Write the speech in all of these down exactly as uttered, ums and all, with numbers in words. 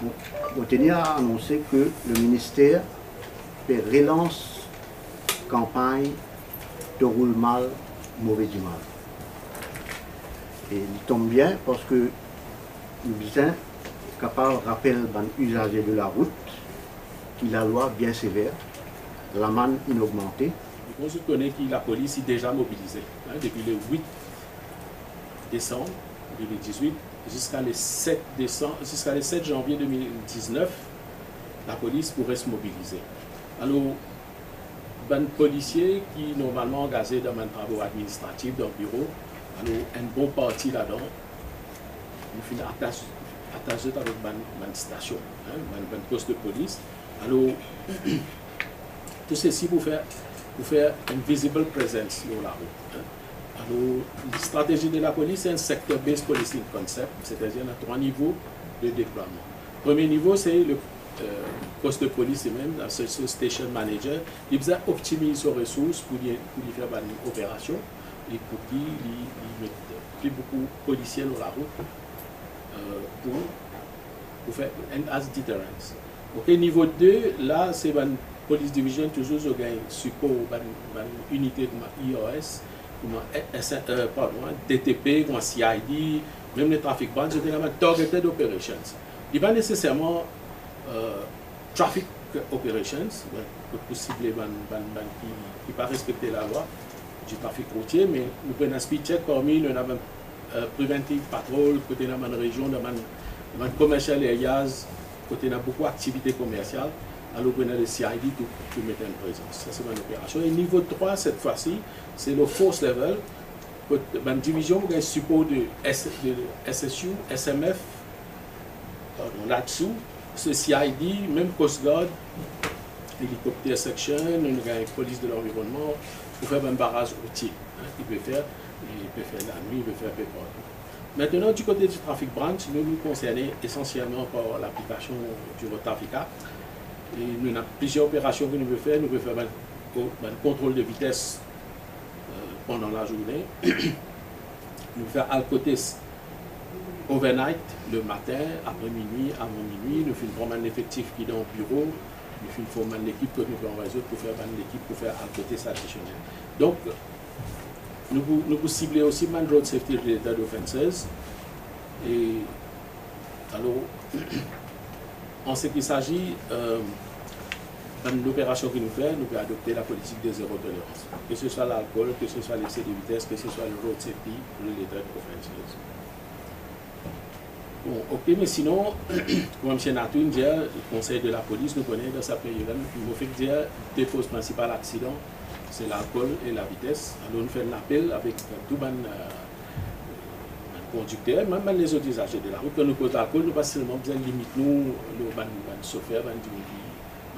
Mo, mo tenir a anonse ke leminister pe relans kanpagn To roul mal, move dimal. E li tonm bien parski nou bizin kapav rapel bann izaze de larout ki lalwa bien sever, lamann inn ogmante. Bon, zot kone ki lapolis li deza mobilize, hein, depi le huit décembre deux mille dix-huit ziska le sept décembre, ziska le sept janvier deux mille dix-neuf, lapolis pou res mobilize. Alor, bann polisie ki normalman angaze dan bann travo administratif, dan biro, alor, enn bon parti ladan, nou finn atas, atas zot avek bann, bann stasion, hein, bann, bann pos de polis. Alor, tou sesi pou fer, pou fer enn visible presence lor larout, hein. Alor, stratezi de lapolis, se enn sector-based policing concept, setadir ena trwa nivo de deplwaman. Premie nivo, se le, euh, pos de polis li mem, la, se, se station manager, li bizin optimiz so resours pou li, pou li fer bann operasion, e pou ki li, li met pli boukou polisie lor larout, euh, pou, pou fer enn as deterrence. Ok, nivo de, la, se bann polis division, touzour zot gagn sipor bann, bann inite kouma I R S, kouma S, euh, pardon, hein, D T P, kouma C I D, mem le traffic branch, zot ena bann targeted operations. Li pa neseserman, euh, traffic operations, bon, kot pou sible bann, bann, bann ki, ki pa respekte lalwa di trafik routie, me nou pou ena speed check parmi, nou ena bann, euh, preventive patrol, kot ena bann rezion, dan bann, bann commercial areas, kot ena boukou aktivite komersial, alor pou ena le C I D tou, pou met enn prezans. Sa se bann operasion. E nivo trwa, set fwa si, se le force level, kot bann divizion pou gagn sipor de S-, de S S U, S M F, pardon, ladsou, se C I D, mem Coast Guard, helicopter section, nou gagn polis de lanvironnman, pou fer bann baraz routie, hein, ki pe fer, li pe fer lanwit, li pe fer enpe partou. Aster, di kote di traffic branch, nou, nou konserne esansielman par laplikasion di Road Traffic Act, e nou ena plizier operasion ki nou pe fer, nou pe fer bann, bann kontrol de vites, euh, pandan lazourne. Nou fer alko test overnight, le matin, apre minwi, avan minwi, nou finn pran bann lefektif ki dan biro, nou finn form bann lekip kot nou pe anvway zot pou fer bann lekip pou fer alko test adisionel. Donk, nou pou, nou pou sible osi bann road safety related offenses. E alor, an se ki sazi, euh, bann loperasion ki nou fer, nou pe adopte lapolitik de zero tolerans. Ke se swa lalkol, ke se swa lexse de vites, ke se swa le road safety related offenses. Bon, ok, me sinon, kouma misie Natou inn dir, konsey de lapolis, nou kone dan sa period la, nou fek dir de koz prinsipal aksidan, se lalkol e lavites. Alor, nou fer enn lapel avek tou bann, euh, bann kondikter, mem bann lezot izaze de larout. Kan nou koz lalkol, nou pa selman bizin limit nou lor bann, bann sofer, bann dimoun ki,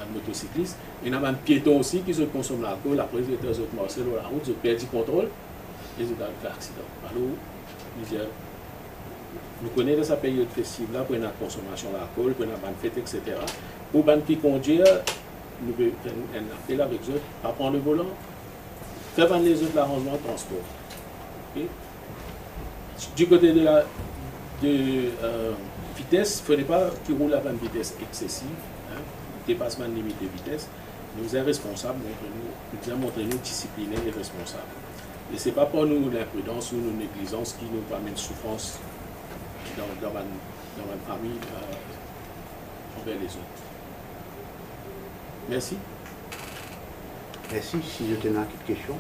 bann motosiklis. Ena bann pieton osi ki zot konsom lalkol, apre zot, zot marse lor larout, zot perdi kontrol, e zot al fer aksidan. Alor, nou dir, nou kone dan sa period festiv la, pou ena konsomasion lalkol, pou ena bann fet, et cetera. Pou bann ki kondir, nou pe fer enn, enn apel avek zot, pa pran le volan, fer bann lezot laranzman transpor. Ok? Di kote de la, de, euh, vites, fode pa ki roul a bann vites eksesif, hein, depas bann limit de vites. Nou bizin responsab, montre nou, nou bizin montre nou disipline e responsab. E se pa par nou linpridans ou nou neglizans ki nou pou amenn soufrans dan, dan bann, dan bann fami, euh, anver lezot. Mersi. Mersi. Si zot ena kit kestion?